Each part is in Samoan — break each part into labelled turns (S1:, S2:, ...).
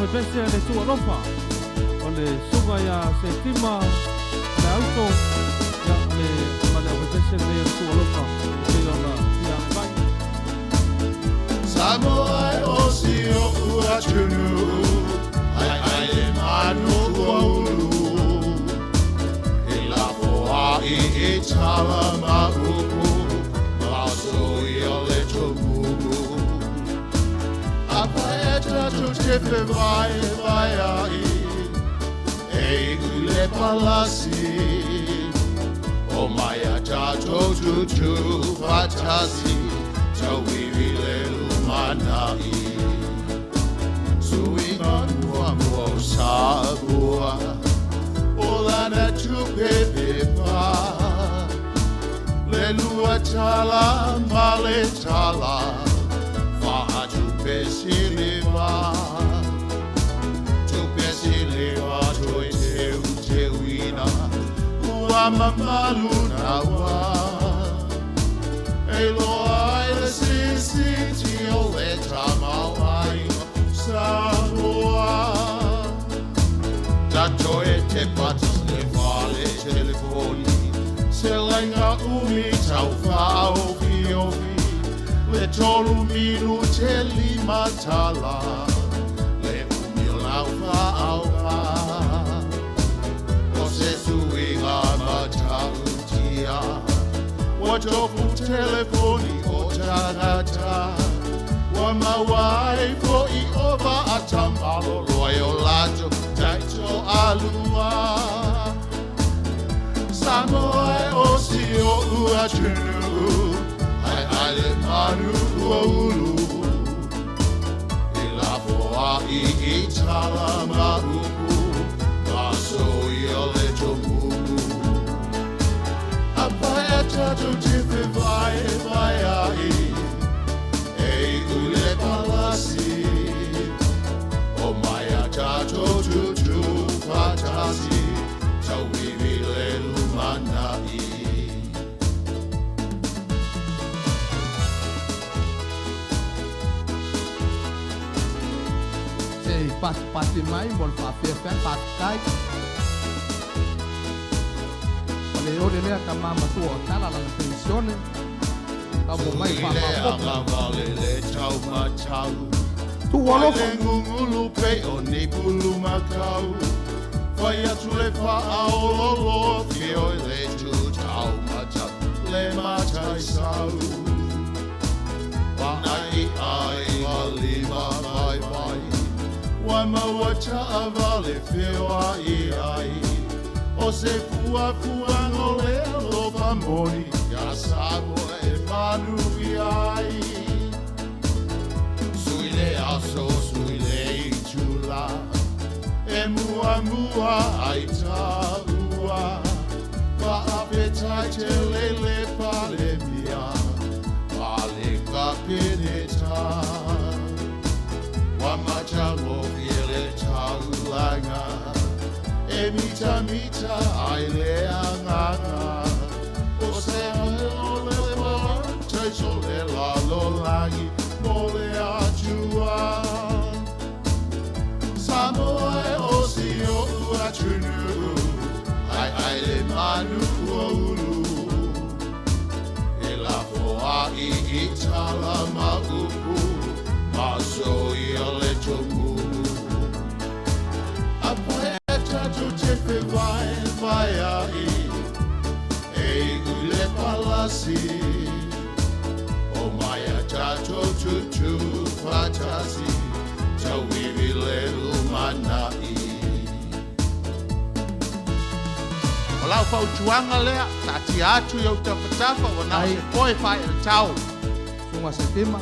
S1: Pese le Tualofa o le suga ia Setima le auto ia le ma le Pese le Tualofa o le ona ia mai
S2: Samoa o si o atunu ai ai le manu ulu e la foa i e tala ma upu maso ia le tomumu apa e tatu te vai vai ai e ule palasi o maia tato tutu fatasi tauivi le lumanai sui manua mo sabua o lana tupe pepa le lua tala male tala fa'a tupe siliva tupe siliva toi teu teuina ua mamalu naua e loa ai le sisi ti o le tamauai Samoa tato e te patis le vale telefoni se lainga umi tau fa'aofiofi le tolu minu te lima tala le umi o lau fa'auga o se suiga matautia ua tofu telefoni o tagata ua mauai fo'i o va'atamalolo ai o lato taito alua Samoa e o si o'u atunuu ai ai le manu ua ulu e lafoa'i i tala ma upu maso ia le tomumu apa e tatou te vai vai ai e ule palasi o maia tatou tutu fatasi tauivi le lumanai.
S3: Se pasi mai mo le faafiafia faafetai o le ole lea tama matua o tala lana penisione tau mo mai
S2: Sui le
S3: faamaopoopo
S2: agavale le taumatau
S3: Tualofa.
S2: le gugulu pe o ni pulu makau fai atu le faaololo fio i le tutaumatau le mataisau Wa'ai ai ma lima vai vai Wa maua ta'avale feoa'i ai O se fuafuaga o le alofa moni ia Samoa e manuia ai Sui le aso, sui le itula E muamua ai ta'ua Fa'afetai tele le palemia Ma le kapeneta Wa matagofie le taulaga E mita mita ai le agaga O se o le taiso le lalolagi mo le atua Samoa e o si o'u atunuu ai ai le manu ua ulu e lafoa'i i tala ma upu maso ia le tomumu apa e tatou te fevae vai ai e ule palasi o maia tatou tutu fatasi tauivi le lumanai.
S4: O lau fautuaga lea taatia atu i ou tafatafa ua na o
S3: Ai.
S4: se foe faaelatau.
S3: Suga Setima.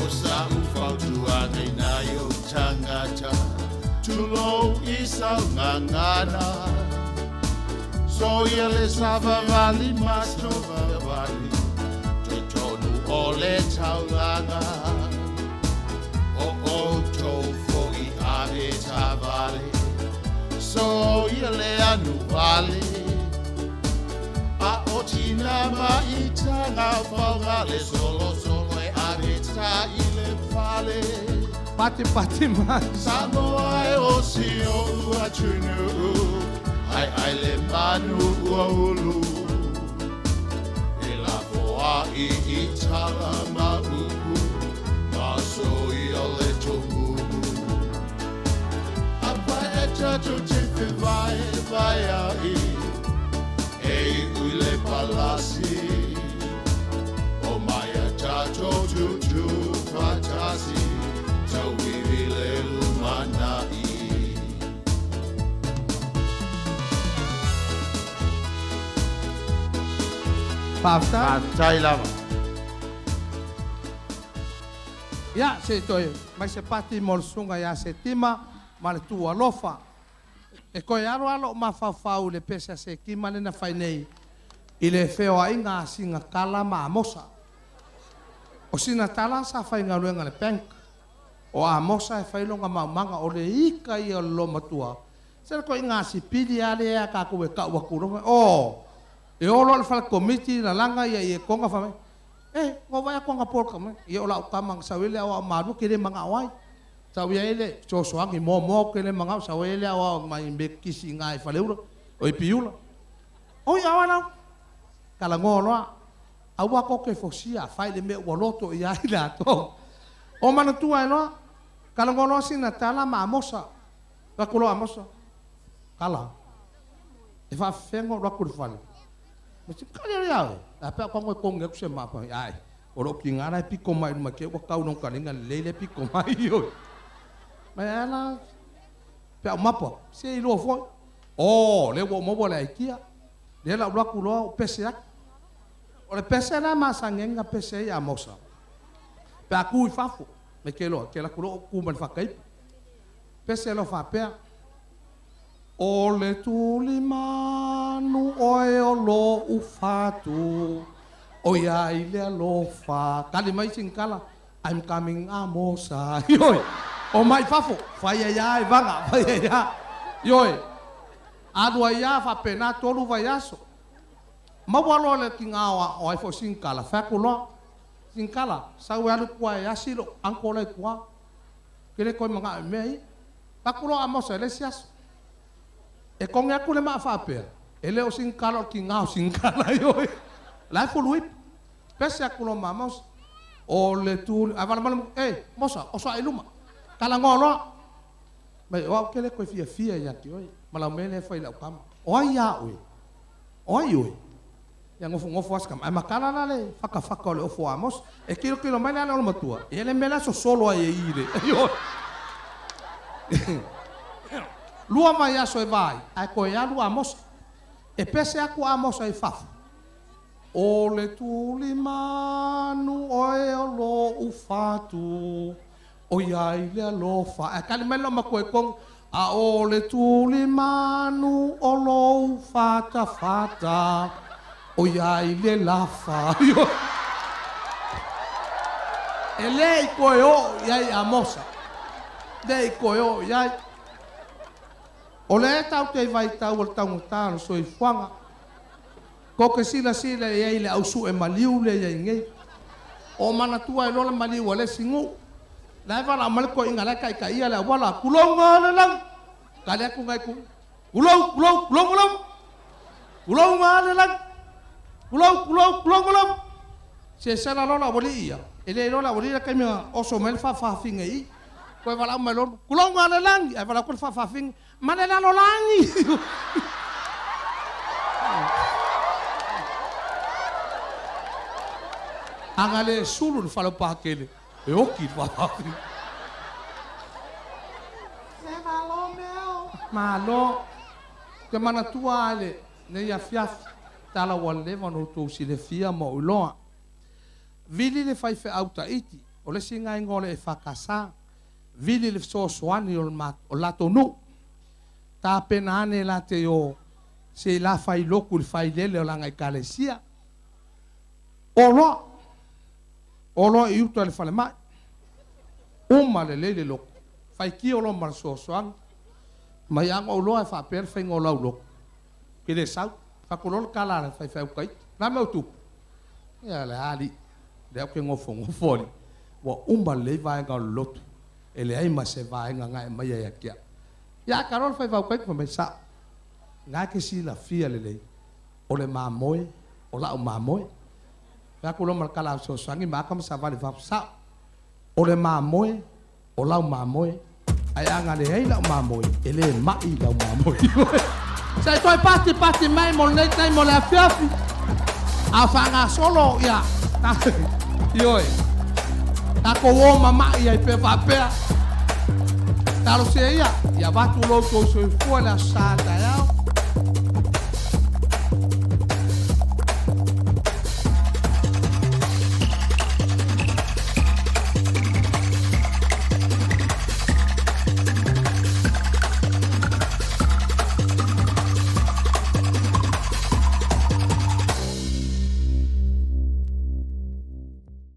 S2: O sa'u fautuaga i nai o tagata tulou i saugagana so ia le savavali matovavali totonu o le taulaga o outou fo'i ave tavale so ia le anuvale a o tina maitaga faoga le solosolo e ave ta'i le fale.
S3: Pati pati mai.
S2: Samoa e o si o'u atunuu, aeae le manu ua ulu. E lafoa'i i tala ma upu, ma soia le tomumu. Apae e tatou te fevaevaea'i, e i'u i le palasi. O mai a tatou tutu fatasi, tauivi le lumana'i.
S3: Faafetai.
S4: Faafetai lava.
S3: Ia, se i toe mai se pati mo le susuga ia Setima ma le Tuualofa. E toe alo alo o mafaufau i le pese a Setima lea na fai nei i le feoaiga a Sinatala ma Amosa. O Sinatala sa faigaluega i le bank. O Amosa e fai lona maumaga o le ika ia o le loomatua. Se le toaiga asipili lava lea a tatou e tau atu loa, oh, e o loa i le fale komiti lalaga ia i Etoga fai mai, Eh, ua vaai atu anapo i le tama, ia o lau tama na sau ai le aoao malua ke le manao ai. Sau i ai le fesoasoani moamoa ou te le manao, sau ai le aoao mai Metotisi i ina i Faleula, o i Piula. Oi aoa lau, talanoa loa, aua tou te fosia, fai le mea ua loto i ai latou. O manatua ai loa, talanoa loa sina tala ma Amosa. Fai atu loa Amosa, Tala, e faafefea ona ou alu atu i le fale? Kali ale ia oe, a pea ko ngoe kongi atu se mapa, ai, o lou tiga la e pito mai i luma te ua tau lona taliga lelei lea e pito mai oi. Mai ae la, pea o mapa, se i lua foi. Oh, lea ua ou maua le aikia, lea la ou alu atu loa ou pese atu. O le pese la masani ai na pese ai Amosa, pe a tu i fafo, mai ke loa, ke alu atu loa ou tu ma le faataipu. Pese loa faapea. O le tulimanu oe o lo'u fatu, ʻOiai le alofa. Tali mai Sinikala, I'm coming Amosa. Ioe, o mai fafo, fai ai a e vaga, fai ai a. Ioe, alu ai a faapena 3 vaiaso. Maua loa le tiga o ai foi Sinikala, fai atu loa, Sinikala, sau e alu i tua e asi lou uncle la i tua. Ou te le toe manao i mea ia. Fai atu loa Amosa i le isi aso. E togi atu le maa faapea, e le o Sinikala o le tiga o Sinikala ioe. La e fulu ipu. Pese atu loa ma Mosa. O le tu, ae vala mai, e, Mosa, oso ae i luma. Talanoa loa. Mai, o au ke le toe fiafia ia te oe, ma lau mea lea e fai i lau tama. O ai a oe? O ai oe? Ia nofonofo lava si tama. Ae matala la le fatafata o le ofo a Mosa. E tilotilo mai le ala o le matua, ia le mea la e sosolo ai e i le, ioe. 2 vaiaso e va ai, ae toe alu Amosa. E pese atu Amosa i fafo. O le tulimanu oe o lo'u fatu, ʻOiai le alofa. Ae tali mai le loomatua i totonu, A o le tulimanu o lou fatafata, ʻOiai le lafa. E le i toe oo i ai Amosa. Le i toe oo i ai. O lea e tatou te i vaitau o le taugata o le soifuaga. Tou te silasila i ai i le au sue maliu lea i ai nei. O manatua ai loa le maliu a le isi nuu. La e valaau mai le toeaina la e taitaia le auala, Tulou ga le lagi! Tali atu nai tu, Tulou, tulou, tulou ga lava! Tulou ga le lagi! Tulou, tulou, tulou ga lava! Se sala loa le aualii ia, e le iloa le aualii la taimi na oso mai ai le faafaafine i i. Toe valaau mai loa, Tulou ga le lagi! Ae valaau atu le faafaafine, Ma le lalolagi! Ana le sulu le faleupakele, e oki le faafaafine. Malo. Te manatua lava i lenei afiafi, tala ua leva ona outou silafia ma ou iloa. Vili le faifeau Taiti, o le isi lena igoa o le EFKS. Vili le fesoasoani o le latou nuu. Tapena ane la te o se i la fai lotu i le failele o lana ekalesia. O loa, o loa i uta i le falemai. Uma lelei le lotu. Faitio loa ma le fesoasoani. Mai a na ou iloa e faapea le faiga o lau lotu, ou te le sau. Fai atu loa le tala a le faifeau Taiti. Le a le mea ua tupu? Ia le a alii, lea ou te nofonofo alii, ua uma lelei vaega o le lotu, e leai ma se vaega na e aumaia ia te au. Ia a ta loa le fai vautai, fai mai, sao, na e te silafia lelei, o le mamoe, o lau mamoe. Fai atu loa ma le tala fesoasoani ma ata ma savali i fafo, sao, o le mamoe, o lau mamoe, ae a na leai lau mamoe, e le mai lau mamoe. Se i toe patipati mai mo lenei taimi o le afiafi, a o faagasolo, ia, ioe, tatou o mama'i ai pea faapea. Talosia ia, ia avatu lo outou soifua i le Aso Sa a taeao.